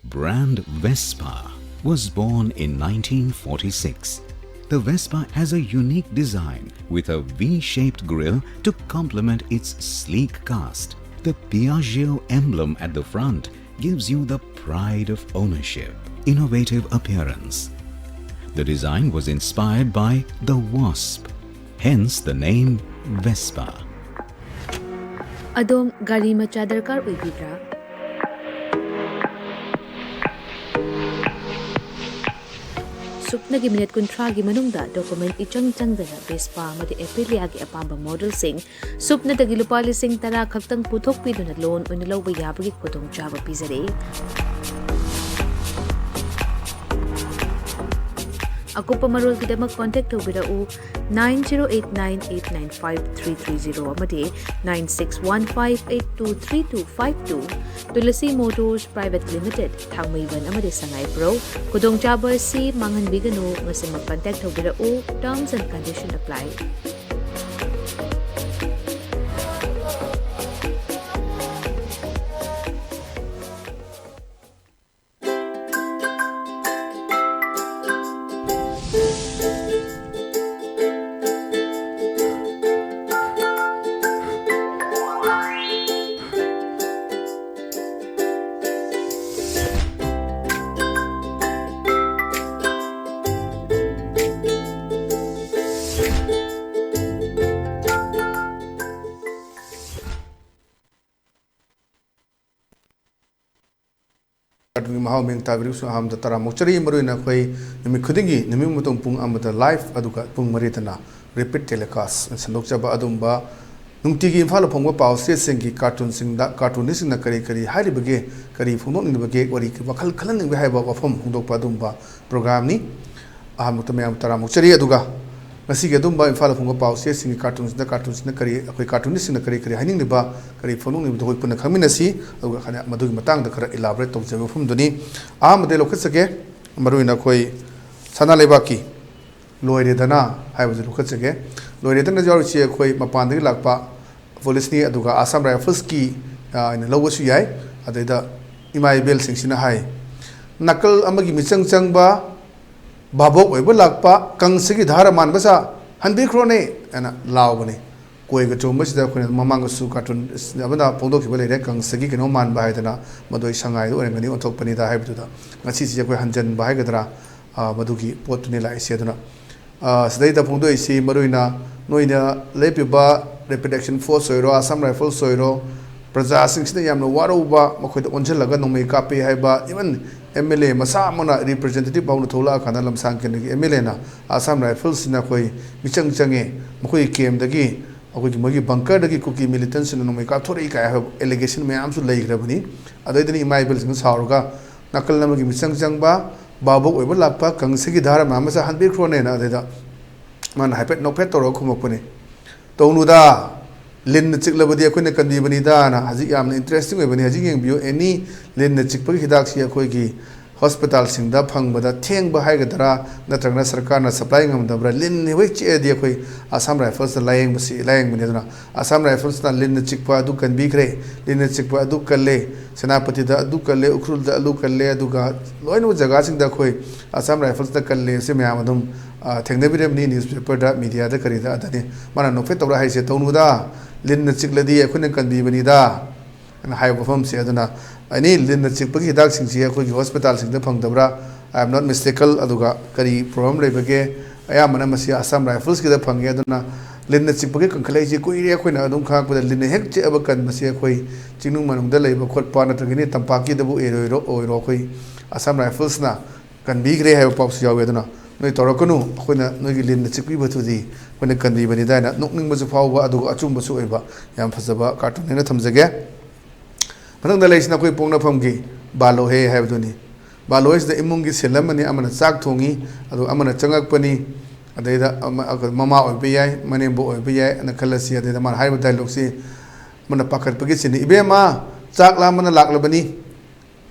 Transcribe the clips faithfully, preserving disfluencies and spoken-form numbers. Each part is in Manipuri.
Brand Vespa was born in nineteen forty-six. The Vespa has a unique design with a V-shaped grille to complement its sleek cast. The Piaggio emblem at the front gives you the pride of ownership, innovative appearance. The design was inspired by the wasp, hence the name Vespa. ꯑꯗꯣꯝ ꯒꯥꯔꯤ ꯃꯆꯥ ꯗꯔꯀꯥꯔ ꯑꯣꯏꯕꯤꯕ꯭ꯔꯥ? ꯁꯨꯞꯅꯒꯤ ꯃꯤꯅꯤꯠ ꯀꯨꯟꯊ꯭ꯔꯥꯒꯤ ꯃꯅꯨꯡꯗ ꯗꯣꯀꯨꯃꯦꯟ ꯏꯆꯪ ꯆꯪꯗꯅ ꯚꯦꯁꯄꯥ ꯑꯃꯗꯤ ꯑꯦꯄꯤꯂꯤꯌꯥꯒꯤ ꯑꯄꯥꯝꯕ ꯃꯣꯗꯦꯜꯁꯤꯡ ꯁꯨꯞꯅꯗꯒꯤ ꯂꯨꯄꯥ ꯂꯤꯁꯤꯡ ꯇꯔꯥ ꯈꯛꯇꯪ ꯄꯨꯊꯣꯛꯄꯤꯗꯨꯅ ꯂꯣꯟ ꯑꯣꯏꯅ ꯂꯧꯕ ꯌꯥꯕꯒꯤ ꯈꯨꯗꯣꯡꯆꯥꯕ ꯄꯤꯖꯔꯤ꯫ ꯑꯀꯨꯞꯄ ꯃꯔꯣꯜꯒꯤꯗꯃꯛ ꯀꯣꯟꯇꯦꯛ ꯇꯧꯕꯤꯔꯛꯎ, nine zero eight nine eight nine five three three zero ꯑꯃꯗꯤ nine six one five eight two three two five two꯫ Tulsi motors private limited, ꯊꯥꯡꯃꯩꯕꯟ ꯑꯃꯗꯤ ꯁꯉꯥꯏꯄ꯭ꯔꯧ꯫ ꯈꯨꯗꯣꯡꯆꯥꯕ ꯑꯁꯤ ꯃꯥꯡꯍꯟꯕꯤꯒꯅꯨ, ꯉꯁꯤꯃꯛ ꯀꯟꯇꯦꯛ ꯇꯧꯕꯤꯔꯛꯎ, terms and condition apply꯫ ꯀꯥꯔꯇꯨꯟꯒꯤ ꯃꯍꯥꯎ ꯃꯤꯡ ꯇꯥꯕꯤꯔꯤꯕꯁꯨ ꯑꯍꯥꯟꯕꯗ ꯇꯔꯥꯝꯅ ꯑꯣꯛꯆꯔꯤ꯫ ꯃꯔꯨꯑꯣꯏꯅ ꯑꯩꯈꯣꯏ ꯅꯨꯃꯤꯠ ꯈꯨꯗꯤꯡꯒꯤ ꯅꯨꯃꯤꯠ ꯃꯇꯨꯡ ꯄꯨꯡ ꯑꯃꯗ live, ꯑꯗꯨꯒ ꯄꯨꯡ ꯃꯔꯤꯗꯅ repeat telecast ꯁꯟꯗꯣꯛꯆꯕ ꯑꯗꯨꯒꯨꯝꯕ ꯅꯨꯡꯇꯤꯒꯤ ꯏꯝꯐꯥꯜꯗ ꯐꯣꯡꯕ ꯄꯥꯎ ꯆꯦꯁꯤꯡꯒꯤ ꯀꯥꯔꯇꯨꯟꯁꯤꯡꯗ ꯀꯥꯔꯇꯨꯅꯤꯁꯁꯤꯡꯅ ꯀꯔꯤ ꯀꯔꯤ ꯍꯥꯏꯔꯤꯕꯒꯦ, ꯀꯔꯤ ꯐꯣꯡꯗꯣꯛꯅꯤꯡꯕꯒꯦ, ꯋꯥꯔꯤ ꯃꯈꯜ ꯈꯜꯍꯟꯅꯤꯡꯕꯒꯦ ꯍꯥꯏꯕ ꯋꯥꯐꯝ ꯐꯣꯡꯗꯣꯛꯄ ꯑꯗꯨꯒꯨꯝꯕ programꯅꯤ꯫ ꯑꯍꯥꯟꯕꯗ ꯃꯌꯥꯝ ꯇꯔꯥꯝꯅ ꯑꯣꯛꯆꯔꯤ꯫ ꯑꯗꯨꯒ ꯉꯁꯤꯒꯤ ꯑꯗꯨꯒꯨꯝꯕ ꯏꯝꯐꯥꯜꯗ ꯐꯣꯡꯕ ꯄꯥꯎ ꯆꯦꯁꯤꯡꯒꯤ ꯀꯥꯔꯇꯨꯟꯁꯤꯡꯗ, ꯀꯥꯔꯇꯨꯟꯁꯤꯡꯗ ꯀꯔꯤ, ꯑꯩꯈꯣꯏ ꯀꯥꯔꯇꯨꯅꯤꯁꯁꯤꯡꯅ ꯀꯔꯤ ꯀꯔꯤ ꯍꯥꯏꯅꯤꯡꯂꯤꯕ, ꯀꯔꯤ ꯐꯣꯡꯗꯣꯛꯅꯤꯡꯂꯤꯕꯗꯣ ꯑꯩꯈꯣꯏ ꯄꯨꯟꯅ ꯈꯪꯃꯤꯟꯅꯁꯤ꯫ ꯑꯗꯨꯒ ꯃꯗꯨꯒꯤ ꯃꯇꯥꯡꯗ ꯈꯔ elaborate ꯇꯧꯖꯕ ꯃꯐꯝꯗꯨꯅꯤ꯫ ꯑꯍꯥꯟꯕꯗ ꯂꯧꯈꯠꯆꯒꯦ, ꯃꯔꯨꯑꯣꯏꯅ ꯑꯩꯈꯣꯏ ꯁꯅꯥ ꯂꯩꯕꯥꯛꯀꯤ ꯂꯣꯏꯔꯦꯗꯅ ꯍꯥꯏꯕꯁꯤ ꯂꯧꯈꯠꯆꯒꯦ꯫ ꯂꯣꯏꯔꯦꯗꯅ ꯌꯥꯎꯔꯤꯁꯤ ꯑꯩꯈꯣꯏ ꯃꯄꯥꯟꯗꯒꯤ ꯂꯥꯛꯄ ꯄꯨꯂꯤꯁꯅꯤ, ꯑꯗꯨꯒ ꯑꯁꯥꯝ ꯔꯥꯏꯐꯜꯁꯀꯤ, ꯑ, ꯑꯣꯏꯅ ꯂꯧꯕꯁꯨ ꯌꯥꯏ꯫ ꯑꯗꯩꯗ ꯏꯃꯥ ꯏꯕꯦꯜꯁꯤꯡꯁꯤꯅ ꯍꯥꯏ, "ꯅꯥꯀꯜ ꯑꯃꯒꯤ ꯃꯤꯆꯪ ꯆꯪꯕ, ꯚꯥꯕꯣꯛ ꯑꯣꯏꯕ ꯂꯥꯛꯄ, ꯀꯪꯁꯒꯤ ꯙꯥꯔ ꯃꯥꯟꯕꯁꯥ ꯍꯟꯕꯤꯈ꯭ꯔꯣꯅꯦ" ꯍꯥꯏꯅ ꯂꯥꯎꯕꯅꯤ꯫ ꯀꯣꯏꯒ ꯆꯣꯡꯕꯁꯤꯗ ꯑꯩꯈꯣꯏꯅ ꯃꯃꯥꯡꯗꯁꯨ ꯀꯥꯔꯇꯨꯟ ꯑꯃꯅ ꯐꯣꯡꯗꯣꯛꯈꯤꯕ ꯂꯩꯔꯦ, ꯀꯪꯁꯒꯤ ꯀꯩꯅꯣꯝ ꯃꯥꯟꯕ ꯍꯥꯏꯗꯅ, ꯃꯗꯨ ꯑꯩ ꯁꯉꯥꯏꯗ ꯑꯣꯏꯔꯝꯒꯅꯤ ꯑꯣꯟꯊꯣꯛꯄꯅꯤꯗ ꯍꯥꯏꯕꯗꯨꯗ, ꯉꯁꯤꯁꯤ ꯑꯩꯈꯣꯏ ꯍꯟꯖꯟꯕ ꯍꯥꯏꯒꯗ꯭ꯔꯥ, ꯑ, ꯃꯗꯨꯒꯤ ꯄꯣꯠꯇꯨꯅꯤ ꯂꯥꯛꯏꯁꯦ꯫ ꯑꯗꯨꯅ, ꯑ, ꯁꯤꯗꯩꯗ ꯐꯣꯡꯗꯣꯛꯏꯁꯤ ꯃꯔꯨꯑꯣꯏꯅ ꯅꯣꯏꯅ ꯂꯦꯞꯄꯤꯕ Rapid Action Force ꯑꯣꯏꯔꯣ, Assam Rifles ꯑꯣꯏꯔꯣ, ꯄ꯭ꯔꯖꯥꯁꯤꯡꯁꯤꯅ ꯌꯥꯝꯅ ꯋꯥꯔꯧꯕ, ꯃꯈꯣꯏꯗ ꯑꯣꯟꯁꯤꯜꯂꯒ ꯅꯣꯡꯃꯩ ꯀꯥꯞꯄꯤ ꯍꯥꯏꯕ, even M L A ꯃꯁꯥꯃꯛꯅ representative ꯐꯥꯎꯅ ꯊꯣꯛꯂꯛꯑꯀꯥꯟꯗ ꯂꯝꯁꯥꯡ ꯀꯦꯟꯗ꯭ꯔꯒꯤ M L Aꯅ Assam Riflesꯁꯤꯅ ꯑꯩꯈꯣꯏ ꯃꯤꯆꯪ ꯆꯪꯉꯦ, ꯃꯈꯣꯏꯒꯤ campꯇꯒꯤ ꯑꯩꯈꯣꯏꯒꯤ ꯃꯣꯏꯒꯤ bunkerꯗꯒꯤ ꯀꯨꯀꯤ militantꯁꯤꯡꯅ ꯅꯣꯡꯃꯩ ꯀꯥꯞꯊꯣꯔꯛꯏ ꯀꯥꯏ ꯍꯥꯏꯕ allegation ꯃꯌꯥꯝꯁꯨ ꯂꯩꯈ꯭ꯔꯕꯅꯤ꯫ ꯑꯗꯨꯗꯩꯗꯅꯤ ꯏꯃꯥ ꯏꯕꯦꯜꯁꯤꯡꯅ ꯁꯥꯎꯔꯒ ꯅꯥꯀꯜ ꯑꯃꯒꯤ ꯃꯤꯆꯪ ꯆꯪꯕ, ꯚꯥꯕꯣꯛ ꯑꯣꯏꯕ ꯂꯥꯛꯄ, ꯀꯪꯁꯒꯤ ꯙꯥꯔ ꯃꯌꯥꯝ ꯑꯃꯁꯦ ꯍꯟꯕꯤꯈ꯭ꯔꯣꯅꯦꯅ ꯑꯗꯩꯗ ꯃꯥꯅ ꯍꯥꯏꯐꯦꯠ ꯅꯣꯛꯐꯦꯠ ꯇꯧꯔꯒ ꯈꯨꯝꯃꯛꯄꯅꯤ꯫ "ꯇꯧꯅꯨꯗ, ꯂꯤꯟꯅ ꯆꯤꯛꯂꯕꯗꯤ ꯑꯩꯈꯣꯏꯅ ꯀꯟꯕꯤꯕꯅꯤꯗꯥꯅ"꯫ ꯍꯧꯖꯤꯛ ꯌꯥꯝꯅ interesting ꯑꯣꯏꯕꯅꯤ꯫ ꯍꯧꯖꯤꯛ ꯌꯦꯡꯕꯤꯌꯨ, ꯑꯦꯅꯤ ꯂꯤꯟꯅ ꯆꯤꯛꯄꯒꯤ ꯍꯤꯗꯥꯛꯁꯤ ꯑꯩꯈꯣꯏꯒꯤ hospitalꯁꯤꯡꯗ ꯐꯪꯕꯗ ꯊꯦꯡꯕ ꯍꯥꯏꯒꯗ꯭ꯔꯥ, ꯅꯠꯇ꯭ꯔꯒꯅ ꯁꯔꯀꯥꯔꯅ supply ꯉꯝꯗꯕ꯭ꯔꯥ, ꯂꯤꯟꯅ ꯍꯦꯛ ꯆꯤꯛꯑꯗꯤ ꯑꯩꯈꯣꯏ Assam Riflesꯇ ꯂꯥꯌꯦꯡꯕꯁꯤ ꯂꯥꯌꯦꯡꯕꯅꯤ꯫ ꯑꯗꯨꯅ Assam Riflesꯅ ꯂꯤꯟꯅ ꯆꯤꯛꯄ ꯑꯗꯨ ꯀꯟꯕꯤꯈ꯭ꯔꯦ, ꯂꯤꯟꯅ ꯆꯤꯛꯄ ꯑꯗꯨ ꯀꯜꯂꯦ, ꯁꯦꯅꯥꯄꯇꯤꯗ ꯑꯗꯨ ꯀꯜꯂꯦ, ꯎꯈ꯭ꯔꯨꯜꯗ ꯑꯗꯨ ꯀꯜꯂꯦ, ꯑꯗꯨꯒ ꯂꯣꯏꯅꯃꯛ ꯖꯒꯥꯁꯤꯡꯗ ꯑꯩꯈꯣꯏ Assam Riflesꯅ ꯀꯜꯂꯦ꯫ ꯁꯤ ꯃꯌꯥꯝ ꯑꯗꯨꯝ, ꯑ, ꯊꯦꯡꯅꯕꯤꯔꯝꯅꯤ newspaperꯗ, mediaꯗ, ꯀꯔꯤꯗ꯫ ꯑꯗꯅꯤ ꯃꯥꯅ ꯅꯣꯛꯐꯦꯠ ꯇꯧꯔ ꯍꯥꯏꯁꯦ, "ꯇꯧꯅꯨꯗ, ꯂꯤꯟꯅ ꯆꯤꯛꯂꯗꯤ ꯑꯩꯈꯣꯏꯅ ꯀꯟꯕꯤꯕꯅꯤꯗ" ꯍꯥꯏꯕ ꯋꯥꯐꯝꯁꯦ꯫ ꯑꯗꯨꯅ ꯑꯦꯅꯤ ꯂꯤꯟꯅ ꯆꯤꯛꯄꯒꯤ ꯍꯤꯗꯥꯛꯁꯤꯡꯁꯤ ꯑꯩꯈꯣꯏꯒꯤ hospitalꯁꯤꯡꯗ ꯐꯪꯗꯕ꯭ꯔꯥ? I am not mystical꯫ ꯑꯗꯨꯒ ꯀꯔꯤ problem ꯂꯩꯕꯒꯦ? ꯑꯌꯥꯝꯕꯅ ꯃꯁꯤ Assam Riflesꯀꯤꯗ ꯐꯪꯉꯦ꯫ ꯑꯗꯨꯅ ꯂꯤꯟꯅ ꯆꯤꯛꯄꯒꯤ ꯀꯟꯈꯠꯂꯛꯏꯁꯤ ꯀꯨꯏꯔꯦ꯫ ꯑꯩꯈꯣꯏꯅ ꯑꯗꯨꯝ ꯈꯪꯉꯛꯄꯗ ꯂꯤꯟꯅ ꯍꯦꯛ ꯆꯤꯛꯑꯕ ꯀꯟꯕꯁꯤ ꯑꯩꯈꯣꯏ ꯆꯤꯡꯅꯨꯡ ꯃꯅꯨꯡꯗ ꯂꯩꯕ ꯈꯣꯠꯄ ꯅꯠꯇ꯭ꯔꯒꯅꯤ ꯇꯝꯄꯥꯛꯀꯤꯗꯕꯨ ꯑꯣꯏꯔꯣꯏꯔꯣ-, ꯑꯣꯏꯔꯣ, ꯑꯩꯈꯣꯏ Assam Riflesꯅ ꯀꯟꯕꯤꯈ꯭ꯔꯦ ꯍꯥꯏꯕ ꯄꯥꯎꯁꯨ ꯌꯥꯎꯋꯤ꯫ ꯑꯗꯨꯅ ꯅꯣꯏ ꯇꯧꯔꯛꯀꯅꯨ, ꯑꯩꯈꯣꯏꯅ ꯅꯣꯏꯒꯤ ꯂꯤꯟꯅ ꯆꯤꯛꯄꯤꯕꯗꯨꯗꯤ ꯑꯩꯈꯣꯏꯅ ꯀꯟꯕꯤꯕꯅꯤꯗ ꯍꯥꯏꯅ ꯅꯣꯛꯅꯤꯡꯕꯁꯨ ꯐꯥꯎꯕ, ꯑꯗꯨꯒ ꯑꯆꯨꯝꯕꯁꯨ ꯑꯣꯏꯕ ꯌꯥꯝ ꯐꯖꯕ cartoon ꯍꯥꯏꯅ ꯊꯝꯖꯒꯦ꯫ ꯃꯊꯪꯗ ꯂꯩꯔꯤꯁꯤꯅ ꯑꯩꯈꯣꯏ ꯄꯣꯛꯅꯐꯝꯒꯤ ꯕꯥꯂꯣꯍꯦ ꯍꯥꯏꯕꯗꯨꯅꯤ꯫ ꯕꯥꯂꯣꯍꯦꯁꯤꯗ ꯏꯃꯨꯡꯒꯤ ꯁꯤꯜ ꯑꯃꯅꯤ, ꯑꯃꯅ ꯆꯥꯛ ꯊꯣꯡꯉꯤ, ꯑꯗꯨꯒ ꯑꯃꯅ ꯆꯪꯉꯛꯄꯅꯤ, ꯑꯗꯩꯗ ꯑꯃ-, ꯃꯃꯥ ꯑꯣꯏꯕ ꯌꯥꯏ, ꯃꯅꯦꯝꯕꯣꯛ ꯑꯣꯏꯕ ꯌꯥꯏ ꯑꯅ ꯈꯜꯂꯁꯤ꯫ ꯑꯗꯩꯗ ꯃꯥꯅ ꯍꯥꯏꯔꯤꯕ dialogueꯁꯤ ꯑꯃꯅ ꯄꯥꯈꯠꯄꯒꯤ ꯁꯤꯟꯅꯤ, "ꯏꯕꯦꯝꯃ, ꯆꯥꯛ ꯂꯥꯝꯕꯅ ꯂꯥꯛꯂꯕꯅꯤ"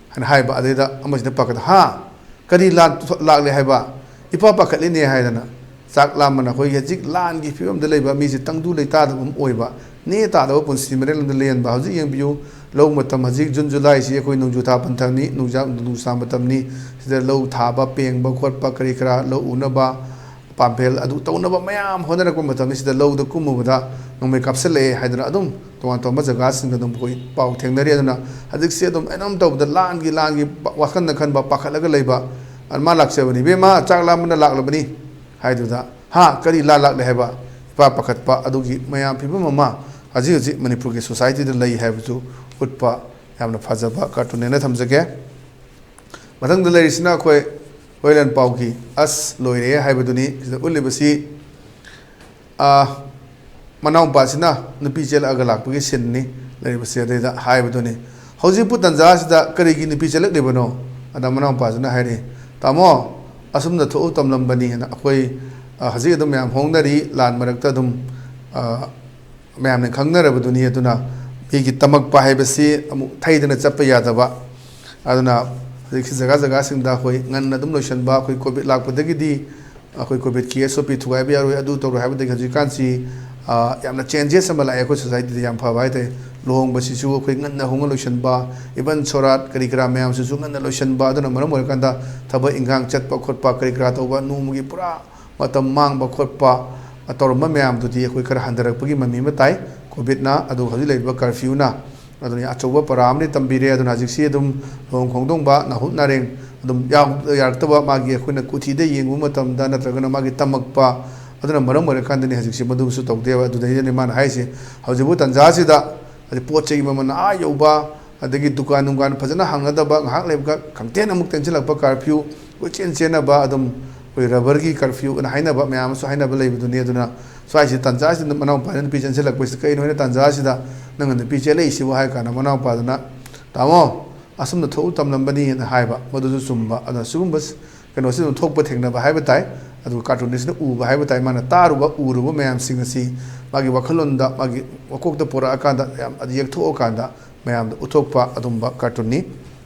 ꯍꯥꯏꯅ ꯍꯥꯏꯕ꯫ ꯑꯗꯩꯗ ꯑꯃꯁꯤꯅ ꯄꯥꯈꯠ-, "ꯍꯥ? ꯀꯔꯤ ꯂꯥꯟ ꯂꯥꯛꯂꯦ ꯍꯥꯏꯕ? ꯏꯄꯥ ꯄꯥꯈꯠꯂꯤꯅꯦ" ꯍꯥꯏꯗꯅ꯫ ꯆꯥꯛ ꯂꯥꯝꯕꯅ ꯑꯩꯈꯣꯏꯒꯤ ꯍꯧꯖꯤꯛ ꯂꯥꯟꯒꯤ ꯐꯤꯕꯝꯗ ꯂꯩꯕ ꯃꯤꯁꯦ ꯇꯪꯗꯨ ꯂꯩꯇꯥꯗꯕ ꯑꯃ ꯑꯣꯏꯕ, ꯅꯦ ꯇꯥꯗꯕ ꯄꯨꯟꯁꯤ ꯃꯔꯦꯜ ꯑꯃꯗ ꯂꯦꯟꯕ꯫ ꯍꯧꯖꯤꯛ ꯌꯦꯡꯕꯤꯌꯨ, ꯂꯧ ꯃꯇꯝ, ꯍꯧꯖꯤꯛ ꯖꯨꯟ ꯖꯨꯂꯥꯏꯁꯤ ꯑꯩꯈꯣꯏ ꯅꯣꯡꯖꯨ ꯊꯥ ꯄꯟꯊꯥꯅꯤ, ꯅꯣꯡꯖꯨ ꯅꯣꯡꯖꯨ ꯊꯥ ꯃꯇꯝꯅꯤ꯫ ꯁꯤꯗ ꯂꯧ ꯊꯥꯕ, ꯄꯦꯡꯕ ꯈꯣꯠꯄ, ꯀꯔꯤ ꯀꯔꯥ, ꯂꯧ ꯎꯅꯕ, ꯄꯥꯝꯐꯦꯜ ꯑꯗꯨ ꯇꯧꯅꯕ ꯃꯌꯥꯝ ꯍꯣꯠꯅꯔꯛꯄ ꯃꯇꯝꯁꯤꯗ ꯂꯧꯗ ꯀꯨꯝꯃꯨꯕꯗ ꯅꯣꯡꯃꯩ ꯀꯥꯞꯁꯤꯜꯂꯛꯑꯦ ꯍꯥꯏꯗꯅ ꯑꯗꯨꯝ ꯇꯣꯉꯥꯟ ꯇꯣꯉꯥꯟꯕ ꯖꯒꯥꯁꯤꯡꯗ ꯑꯗꯨꯝ ꯑꯩꯈꯣꯏ ꯄꯥꯎ ꯊꯦꯡꯅꯔꯤ꯫ ꯑꯗꯨꯅ ꯍꯧꯖꯤꯛꯁꯦ ꯑꯗꯨꯝ ꯑꯩꯅ ꯑꯗꯨꯝ ꯇꯧꯕꯗ ꯂꯥꯟꯒꯤ ꯂꯥꯟꯒꯤ ꯋꯥꯈꯜꯗ ꯈꯟꯕ, ꯄꯥꯈꯠꯂꯒ ꯂꯩꯕ꯫ ꯑꯗꯨ ꯃꯥ ꯂꯥꯛꯆꯕꯅꯤ, "ꯏꯕꯦꯝꯃ, ꯆꯥꯛ ꯂꯥꯝꯕꯅ ꯂꯥꯛꯂꯕꯅꯤ" ꯍꯥꯏꯗꯨꯗ, "ꯍꯥ, ꯀꯔꯤ ꯂꯥꯟ ꯂꯥꯛꯂꯦ ꯍꯥꯏꯕ?" ꯏꯄꯥ ꯄꯥꯈꯠꯄ ꯑꯗꯨꯒꯤ ꯃꯌꯥꯝ ꯐꯤꯕꯝ ꯑꯃ ꯍꯧꯖꯤꯛ ꯍꯧꯖꯤꯛ ꯃꯅꯤꯄꯨꯔꯒꯤ ꯁꯣꯁꯥꯏꯇꯤꯗ ꯂꯩ ꯍꯥꯏꯕꯗꯨ ꯎꯠꯄ ꯌꯥꯝꯅ ꯐꯖꯕ ꯀꯥꯔꯇꯨꯟꯅꯦꯅ ꯊꯝꯖꯒꯦ꯫ ꯃꯊꯪꯗ ꯂꯩꯔꯤꯁꯤꯅ ꯑꯩꯈꯣꯏ ꯍꯣꯏꯂꯦꯟ ꯄꯥꯎꯒꯤ "ꯑꯁ ꯂꯣꯏꯔꯦ" ꯍꯥꯏꯕꯗꯨꯅꯤ꯫ ꯁꯤꯗ ꯎꯠꯂꯤꯕꯁꯤ, ꯑ, ꯃꯅꯥꯎꯄꯥꯁꯤꯅ ꯅꯨꯄꯤ ꯆꯦꯜꯂꯛꯑꯒ ꯂꯥꯛꯄꯒꯤ ꯁꯤꯟꯅꯤ ꯂꯩꯔꯤꯕꯁꯤ꯫ ꯑꯗꯩꯗ ꯍꯥꯏꯕꯗꯨꯅꯤ, "ꯍꯧꯖꯤꯛꯄꯨ ꯇꯟꯖꯥꯁꯤꯗ ꯀꯔꯤꯒꯤ ꯅꯨꯄꯤ ꯆꯦꯜꯂꯛꯂꯤꯕꯅꯣ?" ꯑꯗ ꯃꯅꯥꯎꯄꯥꯁꯤꯅ ꯍꯥꯏꯔꯤ, "ꯇꯥꯃꯣ, ꯑꯁꯨꯝꯅ ꯊꯣꯛꯎ ꯇꯝꯂꯝꯕꯅꯤ" ꯍꯥꯏꯅ꯫ ꯑꯩꯈꯣꯏ, ꯑ, ꯍꯧꯖꯤꯛ ꯑꯗꯨꯝ ꯃꯌꯥꯝ ꯍꯣꯡꯅꯔꯤ, ꯂꯥꯟ ꯃꯔꯛꯇ ꯑꯗꯨꯝ, ꯑ, ꯃꯌꯥꯝꯅ ꯈꯪꯅꯔꯕꯗꯨꯅꯤ꯫ ꯑꯗꯨꯅ ꯃꯤꯒꯤ ꯇꯝꯃꯛꯄ ꯍꯥꯏꯕꯁꯤ ꯑꯃꯨꯛ ꯊꯩꯗꯅ ꯆꯠꯄ ꯌꯥꯗꯕ꯫ ꯑꯗꯨꯅ ꯍꯧꯖꯤꯛꯁꯤ ꯖꯒꯥ ꯖꯒꯥꯁꯤꯡꯗ ꯑꯩꯈꯣꯏ ꯉꯟꯅ ꯑꯗꯨꯝ ꯂꯣꯏꯁꯤꯟꯕ, ꯑꯩꯈꯣꯏ ꯀꯣꯚꯤꯗ ꯂꯥꯛꯄꯗꯒꯤꯗꯤ ꯑꯩꯈꯣꯏ ꯀꯣꯚꯤꯗꯀꯤ S O P ꯊꯨꯒꯥꯏꯕ ꯌꯥꯔꯣꯏ, ꯑꯗꯨ ꯇꯧꯔꯣꯏ ꯍꯥꯏꯕꯗꯒꯤ ꯍꯧꯖꯤꯛꯀꯥꯟꯁꯤ, ꯑ, ꯌꯥꯝꯅ ꯆꯦꯟꯖꯦꯁ ꯑꯃ ꯂꯥꯛꯑꯦ ꯑꯩꯈꯣꯏ ꯁꯣꯁꯥꯏꯇꯤꯗ, ꯌꯥꯝ ꯐꯕ ꯍꯥꯏꯇꯥꯔꯦ꯫ ꯂꯨꯍꯣꯡꯕꯁꯤꯁꯨ ꯑꯩꯈꯣꯏ ꯉꯟꯅ ꯍꯣꯡꯉ ꯂꯣꯏꯁꯤꯟꯕ, ꯏꯚꯟ ꯁꯣꯔꯥꯠ ꯀꯔꯤ ꯀꯔꯥ ꯃꯌꯥꯝꯁꯤꯁꯨ ꯉꯟꯅ ꯂꯣꯏꯁꯤꯟꯕ, ꯑꯗꯨꯅ ꯃꯔꯝ ꯑꯣꯏꯔꯀꯥꯟꯗ ꯊꯕꯛ ꯏꯟꯈꯥꯡ ꯆꯠꯄ ꯈꯣꯠꯄ ꯀꯔꯤ ꯀꯔꯥ ꯇꯧꯕ, ꯅꯣꯡꯃꯒꯤ ꯄꯨꯔꯥ ꯃꯇꯝ ꯃꯥꯡꯕ ꯈꯣꯠꯄ ꯇꯧꯔꯝꯕ ꯃꯌꯥꯝꯗꯨꯗꯤ ꯑꯩꯈꯣꯏ ꯈꯔ ꯍꯟꯊꯔꯛꯄꯒꯤ ꯃꯃꯤ ꯑꯃ ꯇꯥꯏ ꯀꯣꯚꯤꯗꯅ꯫ ꯑꯗꯨꯒ ꯍꯧꯖꯤꯛ ꯂꯩꯔꯤꯕ ꯀꯔꯐ꯭ꯌꯨꯅ ꯑꯗꯨꯅ ꯑꯆꯧꯕ ꯄꯔꯥ ꯑꯃꯗꯤ ꯇꯝꯕꯤꯔꯦ꯫ ꯑꯗꯨꯅ ꯍꯧꯖꯤꯛꯁꯤ ꯑꯗꯨꯝ ꯂꯨꯍꯣꯡ ꯈꯣꯡꯗꯣꯡꯕ, ꯅꯥꯍꯨꯠ ꯅꯥꯔꯦꯡ ꯑꯗꯨꯝ ꯌꯥꯎ-, ꯌꯥꯔꯛꯇꯕ, ꯃꯥꯒꯤ ꯑꯩꯈꯣꯏꯅ ꯀꯨꯊꯤꯗ ꯌꯦꯡꯉꯨꯕ ꯃꯇꯝꯗ ꯅꯠꯇ꯭ꯔꯒꯅ ꯃꯥꯒꯤ ꯇꯝꯃꯛꯄ, ꯑꯗꯨꯅ ꯃꯔꯝ ꯑꯣꯏꯔꯀꯥꯟꯗꯅꯤ ꯍꯧꯖꯤꯛꯁꯤ ꯃꯗꯨꯁꯨ ꯇꯧꯗꯦꯕ꯫ ꯑꯗꯨꯗꯩꯗꯅꯤ ꯃꯥꯅ ꯍꯥꯏꯁꯦ, ꯍꯧꯖꯤꯛꯄꯨ ꯇꯟꯖꯥꯁꯤꯗ ꯍꯥꯏꯗꯤ ꯄꯣꯠ ꯆꯩꯒꯤ ꯃꯃꯜ ꯑꯥ ꯌꯧꯕ, ꯑꯗꯒꯤ ꯗꯨꯀꯥꯟ ꯅꯨꯡꯒꯥꯟ ꯐꯖꯅ ꯍꯥꯡꯅꯗꯕ, ꯉꯥꯏꯍꯥꯛ ꯂꯩꯕꯒ ꯈꯪꯇꯦꯟ ꯑꯃꯨꯛ ꯇꯦꯟꯁꯤꯜꯂꯛꯄ ꯀꯔꯐ꯭ꯌꯨ, ꯀꯣꯏꯆꯦꯟ ꯆꯦꯟꯅꯕ, ꯑꯗꯨꯝ ꯑꯩꯈꯣꯏ ꯔꯕꯔꯒꯤ ꯀꯔꯐ꯭ꯌꯨ ꯑꯅ ꯍꯥꯏꯅꯕ ꯃꯌꯥꯝ ꯑꯃꯁꯨ ꯍꯥꯏꯅꯕ ꯂꯩꯕꯗꯨꯅꯤ꯫ ꯑꯗꯨꯅ ꯁ꯭ꯋꯥꯏꯁꯤ ꯇꯟꯖꯥꯁꯤꯗ ꯃꯅꯥꯎꯄꯥꯅ ꯅꯨꯄꯤ ꯆꯦꯟꯁꯤꯜꯂꯛꯄꯁꯤꯗ, "ꯀꯩꯅꯣ ꯍꯥꯏꯅ ꯇꯟꯖꯥꯁꯤꯗ ꯅꯪꯅ ꯅꯨꯄꯤ ꯆꯦꯜꯂꯛꯏꯁꯤꯕꯨ?" ꯍꯥꯏ ꯀꯥꯟꯗ ꯃꯅꯥꯎꯄꯥꯗꯨꯅ, "ꯇꯥꯃꯣ, ꯑꯁꯨꯝꯅ ꯊꯣꯛꯎ ꯇꯝꯂꯝꯕꯅꯤ" ꯍꯥꯏꯅ ꯍꯥꯏꯕ꯫ ꯃꯗꯨꯁꯨ ꯆꯨꯝꯕ꯫ ꯑꯗꯨꯅ ꯁꯤꯒꯨꯝꯕ ꯀꯩꯅꯣꯁꯤ ꯑꯗꯨꯝ ꯊꯣꯛꯄ ꯊꯦꯡꯅꯕ ꯍꯥꯏꯕ ꯇꯥꯏ꯫ ꯑꯗꯨꯒ ꯀꯥꯔꯇꯨꯅꯤꯁꯅ ꯎꯕ ꯍꯥꯏꯕ ꯇꯥꯏ꯫ ꯃꯥꯅ ꯇꯥꯔꯨꯕ, ꯎꯔꯨꯕ ꯃꯌꯥꯝꯁꯤꯡ ꯑꯁꯤ ꯃꯥꯒꯤ ꯋꯥꯈꯜꯂꯣꯟꯗ, ꯃꯥꯒꯤ ꯃꯀꯣꯛꯇ ꯄꯨꯔꯛꯑꯀꯥꯟꯗ, ꯌꯥꯝ ꯌꯦꯛꯊꯣꯛꯑꯀꯥꯟꯗ ꯃꯌꯥꯝꯗ ꯎꯠꯊꯣꯛꯄ ꯑꯗꯨꯝꯕ ꯀꯥꯔꯇꯨꯟꯅꯤ꯫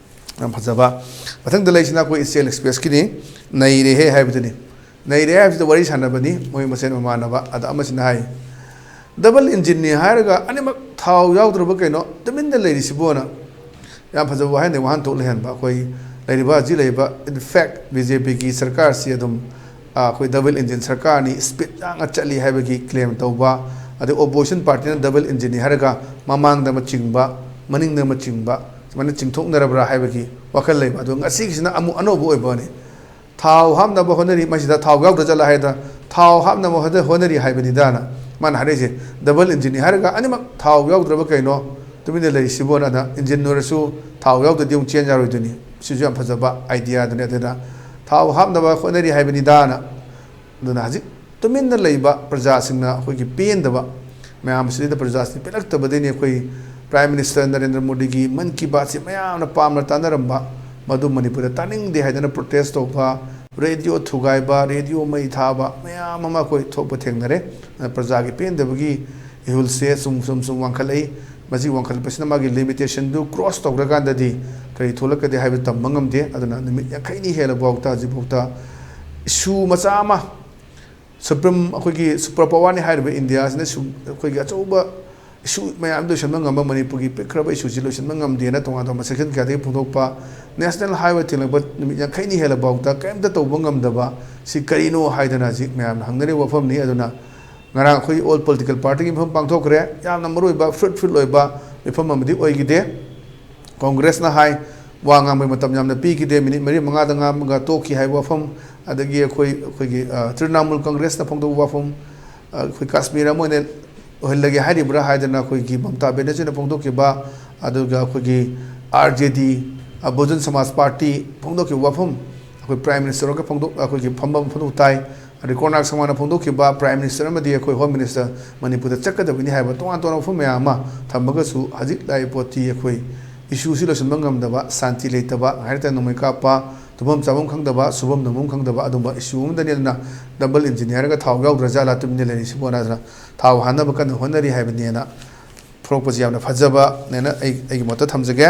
ꯌꯥꯝ ꯐꯖꯕ꯫ ꯃꯊꯪꯗ ꯂꯩꯁꯤꯅ ꯑꯩꯈꯣꯏ ꯏꯆꯦꯜ ꯑꯦꯛꯁꯄ꯭ꯔꯦꯁꯀꯤꯅꯤ꯫ "ꯅꯩꯔꯦꯍꯦ" ꯍꯥꯏꯕꯗꯨꯅꯤ꯫ "ꯅꯩꯔꯦ" ꯍꯥꯏꯕꯁꯤꯗ ꯋꯥꯔꯤ ꯁꯥꯟꯅꯕꯅꯤ ꯃꯣꯏ ꯃꯁꯦꯟ ꯃꯃꯥꯟꯅꯕ꯫ ꯑꯗ ꯑꯃꯁꯤꯅ ꯍꯥꯏ, ꯗꯕꯜ ꯏꯟꯖꯤꯟꯅꯤ ꯍꯥꯏꯔꯒ ꯑꯅꯤꯃꯛ ꯊꯥꯎ ꯌꯥꯎꯗ꯭ꯔꯕ ꯀꯩꯅꯣ ꯇꯨꯃꯤꯟꯅ ꯂꯩꯔꯤꯁꯤꯕꯣꯅ ꯌꯥꯝ ꯐꯖꯕ ꯋꯥꯍꯩꯅꯤ, ꯋꯥꯍꯟꯊꯣꯛ ꯂꯩꯍꯟꯕ꯫ ꯑꯩꯈꯣꯏ ꯂꯩꯔꯤꯕ, ꯍꯧꯖꯤꯛ ꯂꯩꯔꯤꯕ, in fact, ꯕꯤ ꯖꯦ ꯄꯤꯒꯤ ꯁꯔꯀꯥꯔꯁꯤ ꯑꯗꯨꯝ, ꯑ, ꯑꯩꯈꯣꯏ ꯗꯕꯜ ꯏꯟꯖꯤꯟ ꯁꯔꯀꯥꯔꯅꯤ, ꯁ꯭ꯄꯤꯠ ꯌꯥꯡꯅ ꯆꯠꯂꯤ ꯍꯥꯏꯕꯒꯤ ꯀ꯭ꯂꯦꯝ ꯇꯧꯕ, ꯑꯗꯩ ꯑꯣꯄꯣꯖꯤꯁꯟ ꯄꯥꯔꯇꯤꯅ ꯗꯕꯜ ꯏꯟꯖꯤꯟꯅꯤ ꯍꯥꯏꯔꯒ ꯃꯃꯥꯡꯗ ꯑꯃ ꯆꯤꯡꯕ, ꯃꯅꯤꯡꯗ ꯑꯃ ꯆꯤꯡꯕ, ꯁꯨꯃꯥꯏꯅ ꯆꯤꯡꯊꯣꯛꯅꯔꯕ꯭ꯔꯥ ꯍꯥꯏꯕꯒꯤ ꯋꯥꯈꯜ ꯂꯩꯕ꯫ ꯑꯗꯣ ꯉꯁꯤꯒꯤꯁꯤꯅ ꯑꯃꯨꯛ ꯑꯅꯧꯕ ꯑꯣꯏꯕꯅꯤ꯫ ꯊꯥꯎ ꯍꯥꯞꯅꯕ ꯍꯣꯠꯅꯔꯤ, ꯃꯁꯤꯗ ꯊꯥꯎ ꯌꯥꯎꯗ꯭ꯔ ꯆꯠꯂ ꯍꯥꯏꯗ ꯊꯥꯎ ꯍꯥꯞꯅꯕ ꯍꯣꯠꯅ-, ꯍꯣꯠꯅꯔꯤ ꯍꯥꯏꯕꯅꯤꯗꯅ ꯃꯥꯅ ꯍꯥꯏꯔꯛꯏꯁꯦ꯫ ꯗꯕꯜ ꯏꯟꯖꯤꯟꯅꯤ ꯍꯥꯏꯔꯒ ꯑꯅꯤꯃꯛ ꯊꯥꯎ ꯌꯥꯎꯗ꯭ꯔꯕ ꯀꯩꯅꯣ? ꯇꯨꯃꯤꯟꯅ ꯂꯩꯔꯤꯁꯤꯕꯣꯅ꯫ ꯑꯗ ꯏꯟꯖꯤꯟ ꯑꯣꯏꯔꯁꯨ ꯊꯥꯎ ꯌꯥꯎꯗ꯭ꯔꯗꯤ ꯑꯃꯨꯛ ꯆꯦꯟ ꯌꯥꯔꯣꯏꯗꯣꯏꯅꯤ꯫ ꯁꯤꯁꯨ ꯌꯥꯝ ꯐꯖꯕ ꯑꯥꯏꯗꯤꯌꯥꯗꯨꯅꯤ꯫ ꯑꯗꯨꯅ ꯊꯥꯎ ꯍꯥꯞꯅꯕ ꯍꯣꯠꯅꯔꯤ ꯍꯥꯏꯕꯅꯤꯗꯅ꯫ ꯑꯗꯨꯅ ꯍꯧꯖꯤꯛ ꯇꯨꯃꯤꯟꯅ ꯂꯩꯕ ꯄ꯭ꯔꯖꯥꯁꯤꯡꯅ ꯑꯩꯈꯣꯏꯒꯤ ꯄꯦꯟꯗꯕ ꯃꯌꯥꯝ ꯑꯁꯤꯗ ꯄ꯭ꯔꯖꯥꯁꯤꯡ ꯄꯦꯜꯂꯛꯇꯕꯗꯩꯅꯤ ꯑꯩꯈꯣꯏ ꯄ꯭ꯔꯥꯏꯝ ꯃꯤꯅꯤꯁꯇꯔ ꯅꯔꯦꯟꯗ꯭ꯔ ꯃꯣꯗꯤꯒꯤ ꯃꯟ ꯀꯤ ꯕꯥꯠꯁꯤ ꯃꯌꯥꯝꯅ ꯄꯥꯝꯅ ꯇꯥꯅꯔꯝꯕ, ꯃꯗꯨ ꯃꯅꯤꯄꯨꯔꯗ ꯇꯥꯅꯤꯡꯗꯦ ꯍꯥꯏꯗꯅ ꯄ꯭ꯔꯣꯇꯦꯁ ꯇꯧꯕ, ꯔꯦꯗꯤꯑꯣ ꯊꯨꯒꯥꯏꯕ, ꯔꯦꯗꯤꯑꯣ ꯃꯩ ꯊꯥꯕ ꯃꯌꯥꯝ ꯑꯃ ꯑꯩꯈꯣꯏ ꯊꯣꯛꯄ ꯊꯦꯡꯅꯔꯦ꯫ ꯑꯗꯨꯅ ꯄ꯭ꯔꯖꯥꯒꯤ ꯄꯦꯟꯗꯕꯒꯤ ꯏꯍꯨꯜꯁꯦ ꯁꯨꯝ, ꯁꯨꯝ, ꯁꯨꯝ ꯋꯥꯡꯈꯠꯂꯛꯏ꯫ ꯃꯁꯤ ꯋꯥꯡꯈꯠꯂꯛꯄꯁꯤꯅ ꯃꯥꯒꯤ ꯂꯤꯃꯤꯇꯦꯁꯟꯗꯨ ꯀ꯭ꯔꯣꯁ ꯇꯧꯈ꯭ꯔꯀꯥꯟꯗꯗꯤ ꯀꯔꯤ ꯊꯣꯛꯂꯛꯀꯗꯦ ꯍꯥꯏꯕ ꯇꯝꯕ ꯉꯝꯗꯦ꯫ ꯑꯗꯨꯅ ꯅꯨꯃꯤꯠ ꯌꯥꯡꯈꯩꯅꯤ ꯍꯦꯜꯂꯐꯥꯎꯗ, ꯍꯧꯖꯤꯛꯐꯥꯎꯗ ꯏꯁꯨ ꯃꯆꯥ ꯑꯃ, ꯁꯨꯄ꯭ꯔꯤꯝ, ꯑꯩꯈꯣꯏꯒꯤ ꯁꯨꯄꯔ ꯄꯋꯥꯔꯅꯤ ꯍꯥꯏꯔꯤꯕ ꯏꯟꯗꯤꯌꯥꯁꯤꯅ ꯁꯨ-, ꯑꯩꯈꯣꯏꯒꯤ ꯑꯆꯧꯕ ꯏꯁꯨ ꯃꯌꯥꯝ ꯂꯣꯏꯁꯤꯟꯕ ꯉꯝꯕ, ꯃꯅꯤꯄꯨꯔꯒꯤ ꯄꯤꯛꯈ꯭ꯔꯕ ꯏꯁꯨꯁꯤ ꯂꯣꯏꯁꯤꯟꯕ ꯉꯝꯗꯦꯅ ꯇꯣꯉꯥꯟ ꯇꯣꯉꯥꯟꯕ ꯁꯦꯛꯁꯟ ꯀꯌꯥꯗꯒꯤ ꯐꯣꯡꯗꯣꯛꯄ, ꯅꯦꯁꯅꯦꯜ ꯍꯥꯏꯋꯦ ꯊꯤꯡꯂꯛꯄ ꯅꯨꯃꯤꯠ ꯌꯥꯡꯈꯩꯅꯤ ꯍꯦꯜꯂꯐꯥꯎꯗ ꯀꯔꯤꯝꯇ ꯇꯧꯕ ꯉꯝꯗꯕ, ꯁꯤ ꯀꯔꯤꯅꯣ ꯍꯥꯏꯗꯅ ꯍꯧꯖꯤꯛ ꯃꯌꯥꯝꯅ ꯍꯪꯅꯔꯤꯕ ꯋꯥꯐꯝꯅꯤ꯫ ꯑꯗꯨꯅ ꯉꯔꯥꯡ ꯑꯩꯈꯣꯏ ꯑꯣꯜ ꯄꯣꯂꯤꯇꯤꯀꯦꯜ ꯄꯥꯔꯇꯤꯒꯤ ꯃꯤꯐꯝ ꯄꯥꯡꯊꯣꯛꯈ꯭ꯔꯦ꯫ ꯌꯥꯝꯅ ꯃꯔꯨꯑꯣꯏꯕ, ꯐ꯭ꯔꯨꯠꯐꯨꯜ ꯑꯣꯏꯕ ꯃꯤꯐꯝ ꯑꯃꯗꯤ ꯑꯣꯏꯈꯤꯗꯦ꯫ ꯀꯣꯡꯒ꯭ꯔꯦꯁꯅ ꯍꯥꯏ, ꯋꯥ ꯉꯥꯡꯕꯒꯤ ꯃꯇꯝ ꯌꯥꯝꯅ ꯄꯤꯈꯤꯗꯦ, ꯃꯤꯅꯤꯠ ꯃꯔꯤ ꯃꯉꯥꯗ ꯉꯥꯡꯕꯒ ꯇꯣꯛꯈꯤ ꯍꯥꯏꯕ ꯋꯥꯐꯝ, ꯑꯗꯒꯤ ꯑꯩꯈꯣꯏ, ꯑꯩꯈꯣꯏꯒꯤ, ꯑ, ꯇ꯭ꯔꯤꯅꯥꯃꯨꯜ ꯀꯪꯒ꯭ꯔꯦꯁꯅ ꯐꯣꯡꯗꯣꯛꯄ ꯋꯥꯐꯝ, ꯑ, ꯑꯩꯈꯣꯏ ꯀꯥꯁꯃꯤꯔ ꯑꯃ ꯑꯣꯏꯅ ꯑꯣꯏꯍꯜꯂꯒꯦ ꯍꯥꯏꯔꯤꯕ꯭ꯔꯥ ꯍꯥꯏꯗꯅ ꯑꯩꯈꯣꯏꯒꯤ ꯃꯃꯇꯥ ꯕꯦꯅꯔꯖꯤꯅ ꯐꯣꯡꯗꯣꯛꯈꯤꯕ, ꯑꯗꯨꯒ ꯑꯩꯈꯣꯏꯒꯤ ꯑꯥꯔ ꯖꯦ ꯗꯤ, ꯑ, ꯕꯍꯨꯖꯟ ꯁꯃꯥꯖ ꯄꯥꯔꯇꯤ ꯐꯣꯡꯗꯣꯛꯈꯤꯕ ꯋꯥꯐꯝ, ꯑꯩꯈꯣꯏ ꯄ꯭ꯔꯥꯏꯝ ꯃꯤꯅꯤꯁꯇꯔꯒ ꯐꯣꯡꯗꯣꯛ-, ꯑꯩꯈꯣꯏꯒꯤ ꯐꯝꯕ ꯐꯣꯡꯗꯣꯛ ꯇꯥꯏ꯫ ꯑꯗꯩ ꯀꯣꯅꯥꯔꯛ ꯁꯪꯉꯥꯅ ꯐꯣꯡꯗꯣꯛꯈꯤꯕ, ꯄ꯭ꯔꯥꯏꯝ ꯃꯤꯅꯤꯁꯇꯔ ꯑꯃꯗꯤ ꯑꯩꯈꯣꯏ ꯍꯣꯝ ꯃꯤꯅꯤꯁꯇꯔ ꯃꯅꯤꯄꯨꯔꯗ ꯆꯠꯀꯗꯕꯅꯤ ꯍꯥꯏꯕ ꯇꯣꯉꯥꯟ ꯇꯣꯉꯥꯟꯕ ꯋꯥꯐꯝ ꯃꯌꯥꯝ ꯑꯃ ꯊꯝꯃꯒꯁꯨ, ꯍꯧꯖꯤꯛ ꯂꯥꯛꯏ ꯄꯣꯠꯇꯤ ꯑꯩꯈꯣꯏ ꯏꯁꯨꯁꯤ ꯂꯣꯏꯁꯤꯟꯕ ꯉꯝꯗꯕ, ꯁꯥꯟꯇꯤ ꯂꯩꯇꯕ, ꯉꯥꯏꯍꯥꯛ ꯂꯩꯇꯅ ꯅꯣꯡꯃꯩ ꯀꯥꯞꯄ, ꯇꯨꯝꯐꯝ ꯆꯥꯐꯝ ꯈꯪꯗꯕ, ꯁꯨꯐꯝ ꯅꯣꯝꯐꯝ ꯈꯪꯗꯕ ꯑꯗꯨꯝꯕ ꯏꯁꯨ ꯑꯃꯗꯅꯤ꯫ ꯑꯗꯨꯅ ꯗꯕꯜ ꯏꯟꯖꯤꯟ ꯍꯥꯏꯔꯒ ꯊꯥꯎ ꯌꯥꯎꯗ꯭ꯔ ꯖꯥꯠꯂꯥ ꯇꯨꯃꯤꯟꯅ ꯂꯩꯔꯤꯁꯤꯕꯣ ꯍꯥꯏꯗꯅ ꯊꯥꯎ ꯍꯥꯟꯅꯕ ꯀꯟꯅ ꯍꯣꯠꯅꯔꯤ ꯍꯥꯏꯕꯅꯦꯅ ꯐꯣꯡꯗꯣꯛꯄꯁꯤ ꯌꯥꯝꯅ ꯐꯖꯕꯅꯦꯅ ꯑꯩ, ꯑꯩꯒꯤ ꯃꯣꯠꯇ ꯊꯝꯖꯒꯦ꯫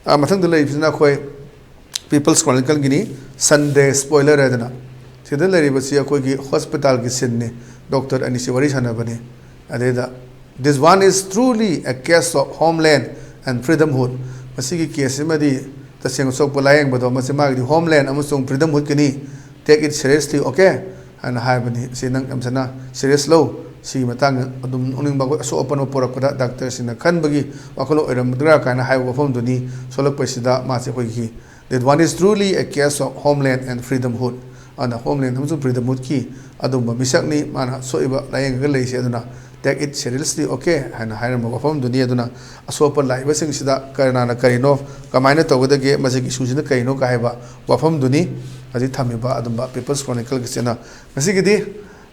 ꯑ, ꯃꯊꯪꯗ ꯂꯩꯔꯤꯕꯁꯤꯅ ꯑꯩꯈꯣꯏ ꯄꯤꯄꯜꯁ ꯀ꯭ꯔꯣꯅꯤꯀꯜꯒꯤꯅꯤ, ꯁꯟꯗꯦ ꯁ꯭ꯄꯣꯏꯂꯔ ꯍꯥꯏꯗꯅ꯫ ꯁꯤꯗ ꯂꯩꯔꯤꯕꯁꯤ ꯑꯩꯈꯣꯏꯒꯤ ꯍꯣꯁꯄꯤꯇꯥꯜꯒꯤ ꯁꯤꯟꯅꯤ꯫ ꯗꯣꯛꯇꯔ ꯑꯅꯤꯁꯤ ꯋꯥꯔꯤ ꯁꯥꯟꯅꯕꯅꯤ꯫ ꯑꯗꯩꯗ, "This one is truly a case of homeland and freedomhood." ꯃꯁꯤꯒꯤ ꯀꯦꯁ ꯁꯤꯃꯗꯤ ꯇꯁꯦꯡꯅ ꯁꯣꯛꯄ ꯂꯥꯌꯦꯡꯕꯗꯣ, ꯃꯁꯤ ꯃꯥꯒꯤꯗꯤ homeland ꯑꯃꯁꯨꯡ freedomhood ꯀꯤꯅꯤ, "Take it seriously, okay?" ꯍꯥꯏꯅ ꯍꯥꯏꯕꯅꯤ꯫ ꯁꯤ ꯅꯪ ꯌꯥꯝ ꯐꯖꯅ serious ꯂꯧ꯫ ꯁꯤꯒꯤ ꯃꯇꯥꯡꯗ ꯑꯗꯨꯝ ꯅꯣꯛꯅꯤꯡꯕ ꯑꯩꯈꯣꯏ ꯑꯁꯣꯛ ꯑꯄꯟꯕ ꯄꯨꯔꯛꯄꯗ ꯗꯥꯛꯇꯔꯁꯤꯡꯅ ꯈꯟꯕꯒꯤ ꯋꯥꯈꯜꯂꯣꯟ ꯑꯣꯏꯔꯝꯒꯗ꯭ꯔꯥ ꯀꯥꯏꯅ ꯍꯥꯏꯕ ꯋꯥꯐꯝꯗꯨꯅꯤ꯫ ꯁꯣꯛꯂꯛꯄꯁꯤꯗ ꯃꯥꯁꯦ ꯑꯩꯈꯣꯏꯒꯤ "That one is truly a case of homeland and freedomhood." ꯑꯗꯨꯅ homeland ꯑꯃꯁꯨꯡ freedomhood ꯀꯤ ꯑꯗꯨꯒꯨꯝꯕ ꯃꯤꯁꯛꯅꯤ ꯃꯥꯅ ꯁꯣꯛꯏꯕ ꯂꯥꯌꯦꯡꯉꯒ ꯂꯩꯔꯤꯁꯦ꯫ ꯑꯗꯨꯅ "Take it seriously, okay?" ꯍꯥꯏꯅ ꯍꯥꯏꯔꯝꯕ ꯋꯥꯐꯝꯗꯨꯅꯤ꯫ ꯑꯗꯨꯅ ꯑꯁꯣꯛ ꯑꯄꯟ ꯂꯥꯛꯏꯕꯁꯤꯡꯁꯤꯗ ꯀꯅꯥꯅ ꯀꯔꯤꯅꯣ, ꯀꯃꯥꯏꯅ ꯇꯧꯒꯗꯒꯦ, ꯃꯁꯤꯒꯤ issue ꯁꯤꯅ ꯀꯔꯤꯅꯣ ꯀ ꯍꯥꯏꯕ ꯋꯥꯐꯝꯗꯨꯅꯤ ꯍꯧꯖꯤꯛ ꯊꯝꯃꯤꯕ ꯑꯗꯨꯝꯕ People's Chronicle ꯒꯤꯁꯤꯅ꯫ ꯉꯁꯤꯒꯤꯗꯤ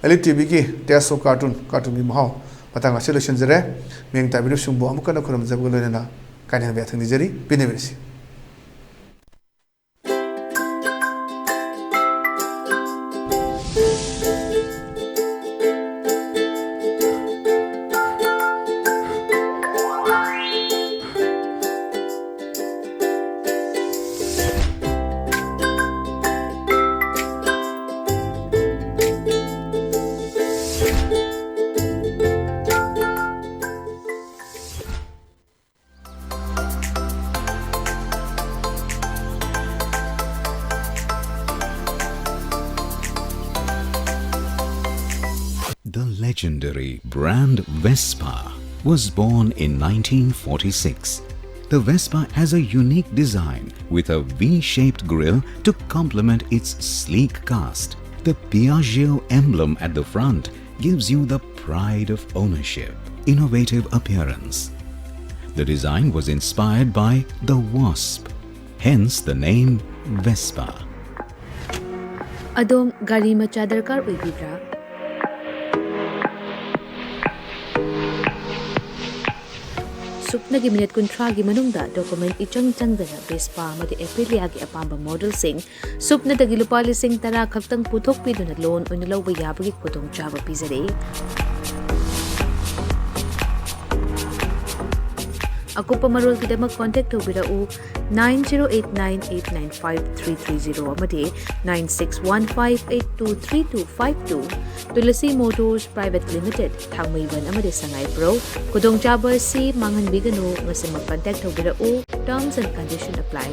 ꯑꯦꯂꯤꯠ ꯇꯤ ꯚꯤꯒꯤ Taste of Cartoon, cartoon ꯒꯤ ꯃꯍꯥꯎ ꯃꯇꯥꯡ ꯑꯁꯤ ꯂꯣꯏꯁꯤꯟꯖꯔꯦ꯫ ꯃꯤꯌꯦꯡ ꯇꯥꯕꯤꯔꯤꯕꯁꯤꯡꯕꯨ ꯑꯃꯨꯛ ꯍꯟꯅ ꯈꯨꯔꯨꯝꯖꯕꯒ ꯂꯣꯏꯅꯅ ꯀꯥꯏꯅꯕ ꯌꯥꯊꯪ ꯅꯤꯖꯔꯤ꯫ ꯄꯤꯅꯕꯤꯔꯁꯤ꯫ The legendary brand Vespa was born in nineteen forty-six. The Vespa has a unique design with a V-shaped grille to complement its sleek cast. The Piaggio emblem at the front gives you the pride of ownership, innovative appearance. The design was inspired by the wasp, hence the name Vespa. ꯑꯗꯣꯝ ꯒꯥꯔꯤ ꯃꯆꯥ ꯗꯔꯀꯥꯔ ꯑꯣꯏꯕꯤꯕ꯭ꯔꯥ? ꯁꯨꯞꯅꯒꯤ ꯃꯤꯅꯤꯠ ꯀꯨꯟꯊ꯭ꯔꯥꯒꯤ ꯃꯅꯨꯡꯗ document ꯏꯆꯪ ꯆꯪꯗꯅ Vespa ꯑꯃꯗꯤ Aprilia ꯒꯤ ꯑꯄꯥꯝꯕ modelꯁꯤꯡ ꯁꯨꯞꯅꯗꯒꯤ ꯂꯨꯄꯥ ꯂꯤꯁꯤꯡ ꯇꯔꯥ ꯈꯛꯇꯪ ꯄꯨꯊꯣꯛꯄꯤꯗꯨꯅ loan ꯑꯣꯏꯅ ꯂꯧꯕ ꯌꯥꯕꯒꯤ ꯈꯨꯗꯣꯡꯆꯥꯕ ꯄꯤꯖꯔꯤ꯫ ꯑꯀꯨꯞꯄ ꯃꯔꯣꯜꯒꯤꯗꯃꯛ contact ꯇꯧꯕꯤꯔꯛꯎ nine zero eight nine eight nine five three three zero ꯑꯃꯗꯤ nine six one five eight two three two five two꯫ Tulasi Motors Private Limited, ꯊꯥꯡꯃꯩꯕꯟ ꯑꯃꯗꯤ ꯁꯉꯥꯏꯄ꯭ꯔꯧ꯫ ꯈꯨꯗꯣꯡꯆꯥꯕ ꯑꯁꯤ ꯃꯥꯡꯍꯟꯕꯤꯒꯅꯨ, ꯉꯁꯤꯃꯛ contact ꯇꯧꯕꯤꯔꯛꯎ꯫ Terms and condition apply꯫